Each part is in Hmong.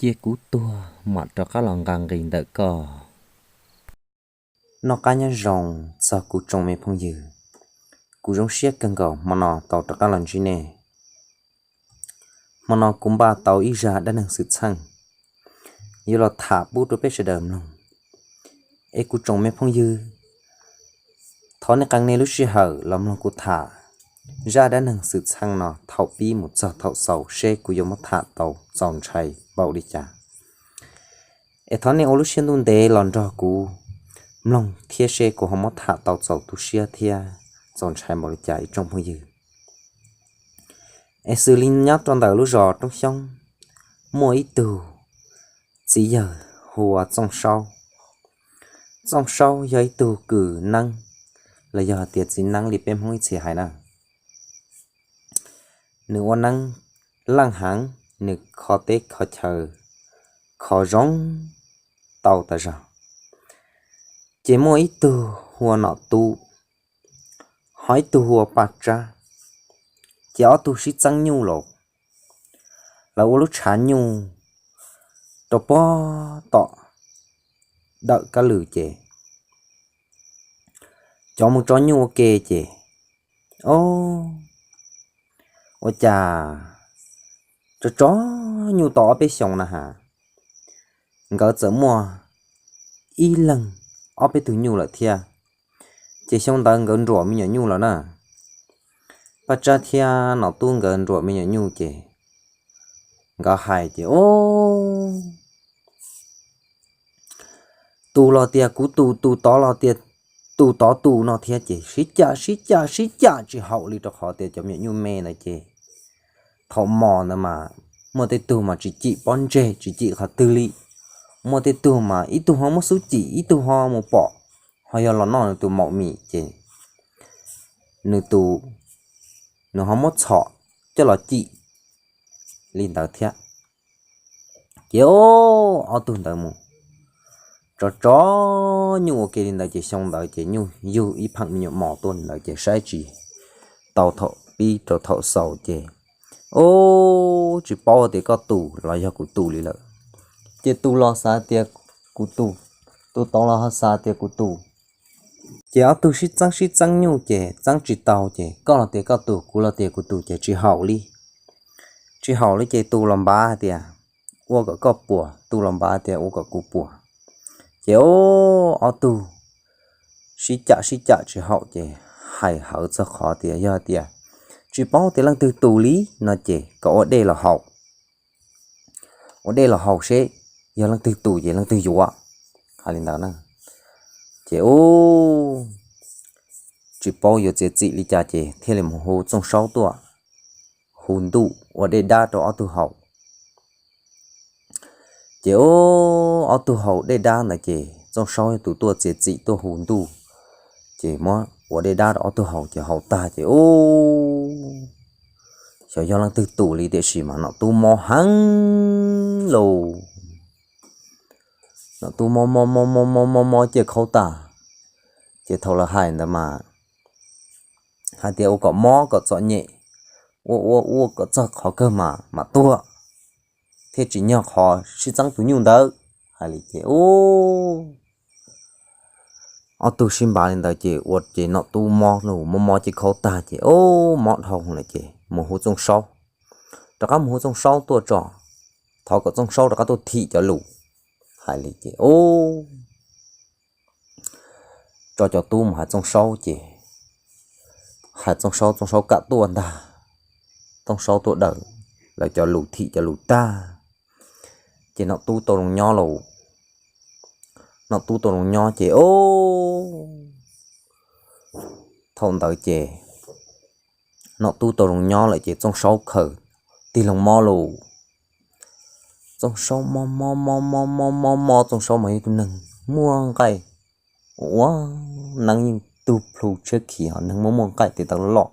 Cia kuv tuag mam rov qab los nqa nqi ntawm koj. Noj qab nyob zoo txog kuv tsoom me phooj ywg, kuv zoo siab kawg nkaus hmo no tau rov qab los ntsib nej. Hmo no kuv npaj tau ib zaj dab neeg xwm txheej yuav los tham pub rau peb sawv daws mloog. Es kuv tsoom me phooj ywg, thov nej qee nej lub sij hawm los mloog kuv tham zaj dab neeg xwm txheej no thaum pib mus txog thaum xaus seb kuv yuav muab tham tau txaus ntshai npaum li cas. Es thov nej ua lub siab ntuj ntev los nrog kuv mloog thiab seb kuv ho muab tham tau txaus tu siab thiab txaus ntshai npaum li cas ib tsoom phooj ywg. Es xws li nyob rau ntawm lub zos Roob Xyoob, muaj ib tug txiv yawg hu ua Txooj Saub. Txooj Saub yog ib tug kws neeb, los yog tias txiv neeb li peb Hmoob ib txhia hais na. Nws ua neeb leej heev, nws kho teb kho chaw, kho zoo tau tas zog. Ces muaj ib tug hu ua Nom Tub, ho ib tug hu ua Paj Tsab, ces ob tug sib txeeb nyuj los, lawv ua lub tshav nyuj rau pob tom dawm kab lwm ces cov mus tso nyuj ua ke ces, o, ua cas tso tso nyuj tau ob peb xyoos na has, nkawd txawm muaj ib leeg ob peb tug nyuj lawm thiab. Ces xyoo ntawd nkawd nruam me nyuam nyuj lawm na. Paj Tsab thiab Nom Tub nkawd nruam me nyuam nyuj ces nkawd hais ces, o, tus los tias kuv tus, tus tod los tias tus tod tus no thiab ces sib cam sib cam sib cam tsis haum li rau qhov tias cov me nyuam nyuj me ntawd ces thaum mos ntawd mas muaj tej tug mas tsis cim pob ntseg tsis cim qhov twg li. Muaj tej tug mas ib tug ho muab xub cim ib tug ho mus pom, ho yog los noj nws tus maum mis ces nws tus, nws ho muab txhom coj los cim li ntawd thiab. Ces ob tug ntawd mus tso tso nyuj ua ke li ntawd ces xyoo ntawd ces nyuj yug ib pheem me nyuam mos tuaj li ntawd ces saib tsis tau thaum pib rau thaum xaus ces, o, tsis paub tias koj tus los yog kuv tus li lawm. Ces tus los xav tias kuv tus, tus tod los ho xav tias kuv tus. Ces ob tug sib txeeb sib txeeb nyuj ces txeeb tsis tau ces koj los tias koj tus, kuv los tias kuv tus ces tsis haum li. Tsis haum li ces tus los npav hais tias ua kom koj puas, tus los npav tias ua kom kuv puas. Ces ob tug sib cam sib cam tsis haum ces hais hawv txog qhov tias yog tias tsis paub tias leej twg tus li no ces kom ua dej los haus. Ua dej los haus seb yog leej twg tus ces leej twg yuav, hais li ntawd na. Ces ub, tsis paub yuav txiav txim li cas ces thiaj li mus hu Txooj Saub tuaj hu ntuj ua dej dab rau ob tug haus. Ces ub, ob tug haus dej dab ntawd ces Txooj Saub yog tus tuaj txiav txim tuaj hu ntuj, ces muab ua dej dab rau ob tug haus ces haus tag ces ub, xyov yog leej twg tus li tiam sis mas Nom Tub mob heev lauj. Nom Tub mob mob mob mob mob mob mob ciaj khaub tag. Ces thaum lawv hais ntawd mas hais tias ua kom mob kom txom nyem, ua ua ua kom txog qhov kawg mas mam tuag, thiaj tsim nyog qhov sib txeeb tus nyuj ntawd. Hais li ces ub, ob tug sib npav li ntawd ces ua ces Nom Tub mob los mob mob ciaj khaub tag ces ub, mob dhau lawm ces mus hu Txooj Saub, rov qab mus hu Txooj Saub tuaj tso, thov kom Txooj Saub rov qab tuaj thim cov lus. Hais li ces ub, tso cov tub mus hais Txooj Saub ces hais Txooj Saub, Txooj Saub kam tuaj ntag. Txooj Saub tuaj daws lawv cov lus thim cov lus tag, ces Nom Tub tau zoo nyob lauj. Nom Tub tau zoo nyob ces ub, thaum ntawd ces Nom Tub tau zoo nyob lawm ces Txooj Saub khaws tig loo mob lauj. Txooj Saub mob mob mob mob mob mob mob, Txooj Saub mas yog tus neeg muaj nqaij, ua neeb yeej tug plhu tshiab khiv ho neeg muaj muaj nqaij tes taw loj loj.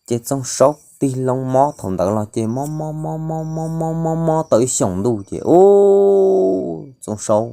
Ces Txooj Saub tig loo mob thaum ntawd los ces mob mob mob mob mob mob mob mob tau ib xyoos ntuj ces ub, Txooj Saub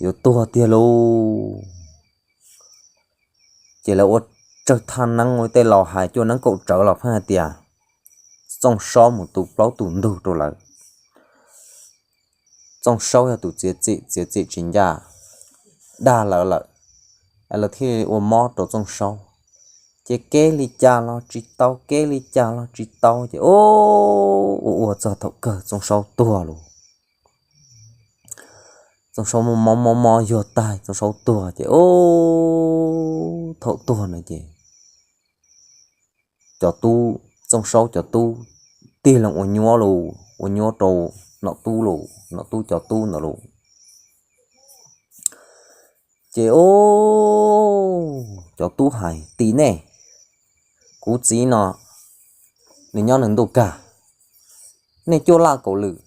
yuav tuag tiag lauj. Ces lawv ua tsawg thaj neeb ua tej laus hais cuaj neeb kaum tsawv los pheej hais tias Txooj Saub mus tu plaub tus ntug rau lawv. Txooj Saub yog tus txiav txim, txiav txim tsis ncaj, dag lawv lawm, lawv thiaj ua mob rau Txooj Saub. Ces kev li cas los tsis tau, kev li cas los tsis tau, ces ua ua txog thaum kawg Txooj Saub tuag lauj. Txooj Saub mob mob mob yuag tag, Txooj Saub tuag ces thaum tuag na ces cov tub, Txooj Saub cov tub tig loo ua nyuab lauj, ua nyuab rau Nom Tub lauj, Nom Tub cov tub ntawd lauj. Ces cov tub hais, Tim nej, kuv txiv no nws nyob nws ntuj kag, nej cuaj laj kaum lwm,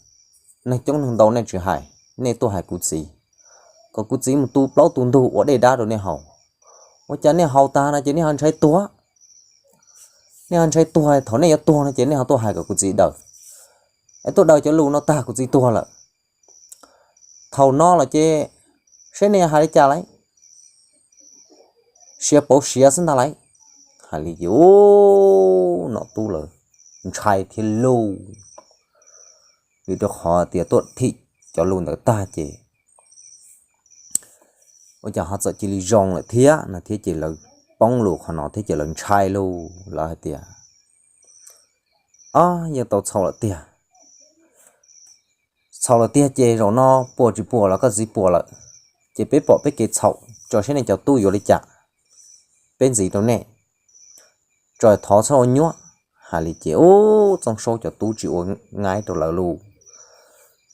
neeg coob neeg ntau nej tsis hais, nej tuaj hais kuv txiv, kom kuv txiv mus tu plaub tus ntug ua dej dab rau nej haus. Ua cas nej haus tag no ces nej ho ntshai tuag, nej ho ntshai tuag, thaum nej yuav tuag no ces nej ho tuaj hais kom kuv txiv daws, es tuaj daws cov lus no tag kuv txiv tuag lawm. Thaum no los ces saib nej hais li cas lauj, siav pauv siav xwb ntag lauj. Hais li ces Nom Tub lawv ntshai thiab lauj, vim rau qhov tias tuaj thim cov lus ntawd tag ces ua cas ho txawm cia li zoo lawm thiab no thiab ces lawv poob lus qhov no thiab ces lawv ntshai lauj, lawv hais tias, Ob, yeej tau txhaum lawm tiag. Txhaum lawm tiag ces zaum no puas tsis puas los koj txiv puas lawm, ces peb pom peb kev txhaum, tso saib nej cov tub yuav li cas, peb ntxiv rau nej, tso thov txhob ua nyuab. Hais li ces ub, Txooj Saub cov tub tsis ua nqaib rau lawv lauj.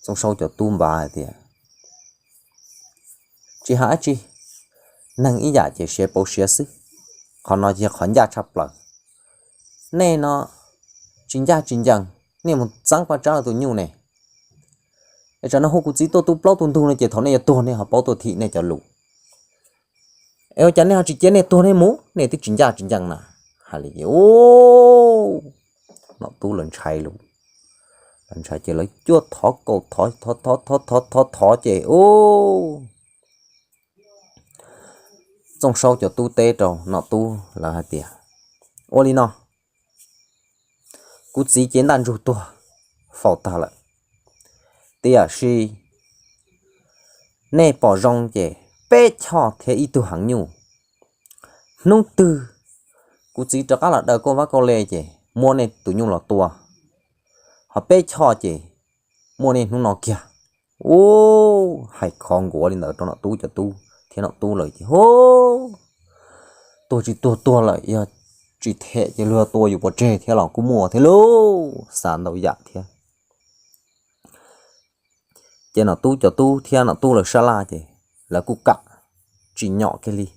Txooj Saub cov tub npaj hais tias, Tsis hais dab tsi, neeg ib yam ces siav pauv siav xwb, qhov no ces yog qhov ncaj tshaj plaws. Nej no tsis ncaj tsis ncees, nej mus txeeb Paj Tsab lawv tus nyuj ne, es tsam no hu kuv txiv tuaj tu plaub tus ntug no ces thaum nej yuav tuag nej ho paub tuaj thim nej cov lus, es ua cas nej ho tsis cia nej tuag nej mus, nej twb tsis ncaj tsis ncees na. Hais li ces ub, Nom Tub lawv ntshai lauj, lawv ntshai ces lawv cuaj thov kaum thov thov thov thov thov thov ces ub, Txooj Saub cov tub teb rau Nom Tub lawv hais tias, Ua li no, kuv txiv ces ntaj ntsug tuag faus tag lawm, tiam sis nej pom zoo ces peb choj thiab ib tug heev nyuj, hnub twg kuv txiv rov qab los daws kauj vab kauj le ces muab nej tus nyuj los tua, ho peb choj ces muaj nej hnub no kiag. Ub, hais khov nkuav li ntawd rau Nom Tub cov tub thiab Nom Tub lawv ces ub, tuag tsis tuag tuag lawm, yog tsis them ces luag tua yus pov tseg thiab los kuj muaj thiab lauj, xav ntau yam thiab. Ces Nom Tub cov tub thiab Nom Tub lawv sab laj ces lawv kuj kam tsim nyog kiag li,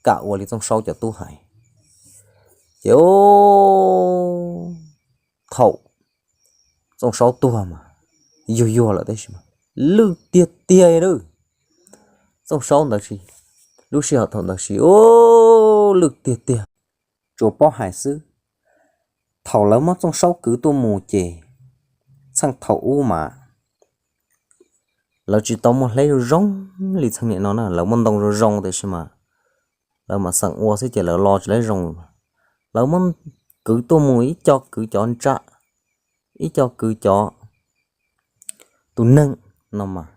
kam ua li Txooj Saub cov tub hais. Ces thaum Txooj Saub tuag mas yuag yuag lawm tab sis mas lwj tiag tiag li. Txooj Saub ntawd, lub sij hawm thaum ntawd sis ub, lwj tiag tiag. Tsuas paub hais xwb, thaum lawv muab Txooj Saub kwv tuaj mus ces txheej thaum ub mas lawv tsis tau muaj hleb zoo zoo li txheej niaj no na, lawv muaj ntoo zoo zoo tiam sis mas lawv mam xeem ua xwb ces lawv lo tsis lawv zoo. Lawv muab kwv tuaj mus ib co kwv cov ntsa, ib co kwv cov tus neeg no mas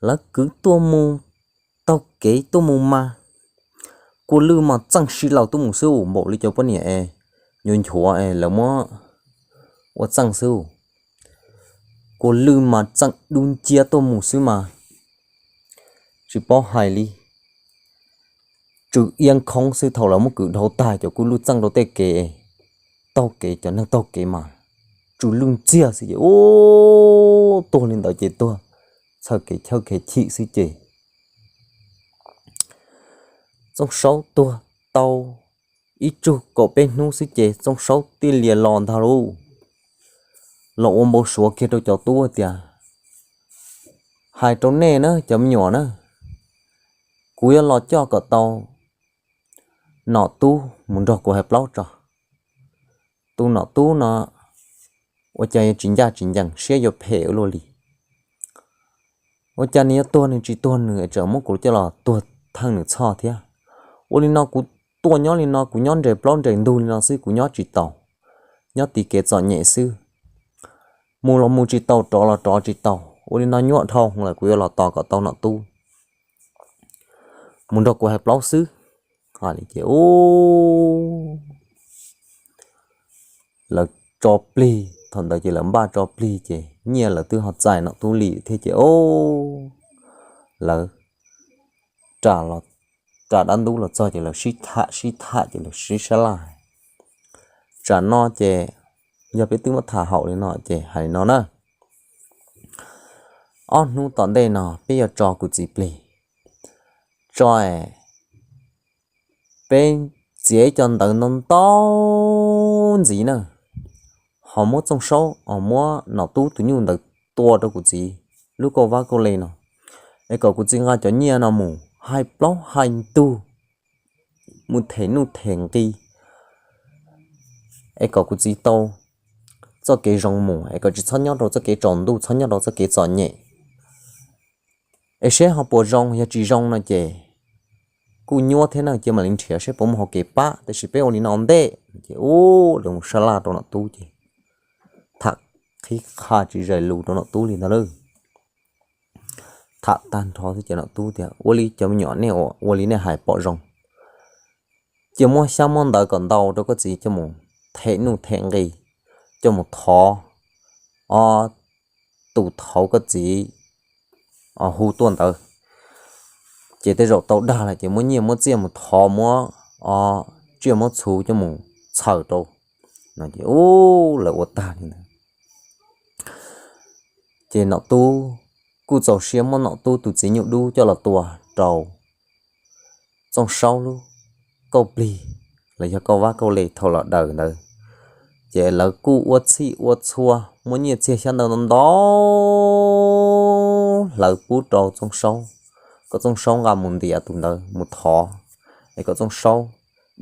lawv kwv tuaj mus taug kev tuaj mus mas kua lwj mas txeej si laus tuaj mus xwb, npaum li cov poj niam es nchuav nchuav es lawv muab ua txeej xwb. Kua lwj mas txeej dub nciab tuaj mus xwb mas tsis paub hais li, tsw iab khoob xwb. Thaum lawv muab kwv dhau tag cov kua lwj txeej rau tej kev, taug kev cov neeg taug kev mas tsw lwj ntxiag xwb ces ub, tuag li ntawd ces tuag txhawj kev chawj kev chim xwb ces Txooj Saub tuag tau ib tsug kaum peb hnub xwb ces Txooj Saub tij lias los ntag lauj. Los ua npau suav kiag rau cov tub tias, Hais rau nej na cov me nyuam na, kuv yuav los coj kom tau Nom Tub mus nrog kuv hais plaub tso. Tus Nom Tub no ua cas yuav tsis ncaj tsis ncees, siab yuav phem ua luaj li. Ua cas nws yuav tuag nws tsis tuag nws es tseem muab kuv coj los tuag theej nws txhoj thiab. Ua li no kuv tuaj nyob li no, kuv nyob nres plaub nres ntug li no xwb kuv nyob tsis taus. nyob tim kev txom nyem xwb. Mus los mus tsis tau, rov los rov tsis tau, ua li no nyuaj dhau lawm, kuv yuav los tos kom tau nom tub mus nrog kuv hais plaub xwb. Ces lawv tso plig, thaum ntawd ces lawv npaj tso plig ces nyiaj lawv twb ho txais nom tub li thiab ces o, lawv ras dab ntub los txog ces lawv sib tham sib tham ces lawv sib sab laj. Tsam no ces yog peb twb muab tham haum li no ces hais li no na, ob hnub tom ntej no peb yuav tso kuv txiv plig, tso es peb txiav ib co ntawv ntau ntau ntxiv na, ho muab Txooj Saub, ho muab nom tub tus nyuj ntawd tua rau kuv txiv lub kauj vab kauj le no, es kom kuv txiv nqa cov nyiaj no mus hais plaub hais ntug, mus them nuj them nqi, es kom kuv txiv tau txoj kev zoo mus, es kom tsis txhob nyob rau txoj kev tsaus ntuj, txhob nyob rau txoj kev txom nyem. Es seb ho puas zoo, yog tsis zoo no ces kuj nyuaj thiab na, cia mam li nrhiav seb puas muaj hauv kev pab, tiam sis peb ua li no ua ntej. Ces ub, lawv mus sab laj rau nom tub ces tham qhib qha tsis zais lus rau nom tub li ntag lauj. Tham tag nrho xwb ces nom tub tias, ua li cov me nyuam, nej ua li nej hais pom zoo, cia muab xyab muab ntawv kom ntau rau koj txiv coj mus them nuj them nqi, coj mus thov ob tus thauv koj txiv hu tuaj ntawd, ces tej zaum tau dag lawm ces muab nyiaj muab txiaj mus thov, muab tsiaj muab txhu coj mus txhaws rau. Ces ub, lawv ua tag li ntawd. Ces nom tub kuj txaus siab muab nom tub tus txiv nyuj dub coj los tua rau Txooj Saub lub kauj plig los yog kauj vab kauj le thaum los daws ntawd. Ces lawv kuj ua txhij ua txhua, muab nyiaj txiag xyab ntawv ntau ntau hlawv pub rau Txooj Saub, kom Txooj Saub nqa mus ntiav tus ntawd mus thov, es kom Txooj Saub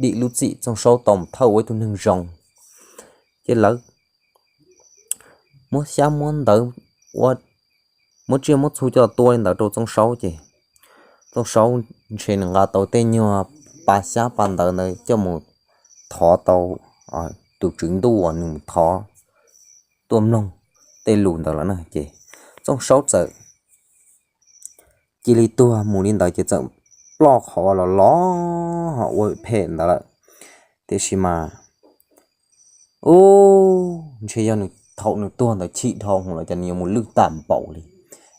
dim lub txim, Txooj Saub tau mus thawj ua ib tug neeg zoo. Ces lawv muab xyab muab ntawv ua, muab tsiaj muab txhu coj tua li ntawd rau Txooj Saub ces Txooj Saub ntshe nws nqa tau tej nyuag pa xyab pa ntawv ntawd coj mus thov tau tus tswv ntuj uas nws mus thov tuaj mloog tej lus ntawd lawm na. Ces Txooj Saub txawm cia li tuag mus li ntawd ces txawm ploj qhov los los ho ua phem ntawd lawm. Tiam sis mas ub, ntshe yog nws thaum nws tuag ntawd chim dhau hwv los cas nws yuav mus lwj tag npaum li,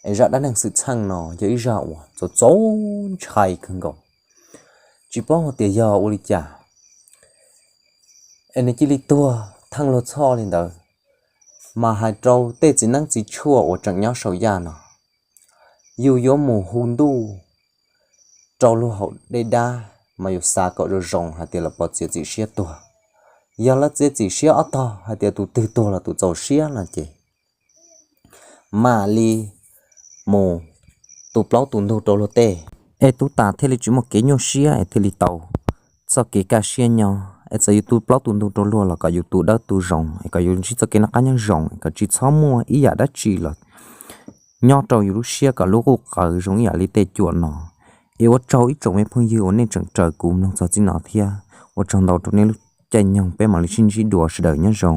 es zaj dab neeg xwm txheej no yog ib zaj uas txaus txaus ntshai kawg nkaus. Tsis paub hais tias yog ua li cas es nws cia li tuag theej luag txhoj li ntawd, mas hais rau tej txiv neeb txiv tshuaj uas tseem nyob saum yaj no, yus yuav mus hu ntuj rau luag haus dej dab mas yus xav kom zoo zoo hais tias lawv puas txiav txim siab tuag. Yog lawv txiav txim siab ob tog hais tias tus twg tuag los tus txaus siab no ces mam li mus tu plaub tu ntug rau luag tej, es tub tas thiaj li tsis muaj kev nyuaj siab es thiaj li tau txoj kev kaj siab nyob. Es txawm yus tu plaub tu ntug rau luag los kom yus tu dawb tu zoo, es kom yus ntsib txoj kev noj qab nyob zoo, es kom tsis txhob muaj ib yam dab tsi los nyob rau yus lub siab kom lub quj qawv zoo ib yam li tej cuam no. Es ua tsaug ib tsoom me phooj ywg uas nej tseem raws kuv mloog txog txij no thiab ua tsaug ntau rau nej lub caij nyoog, peb mam li sib ntsib dua, sawv daws nyob zoo.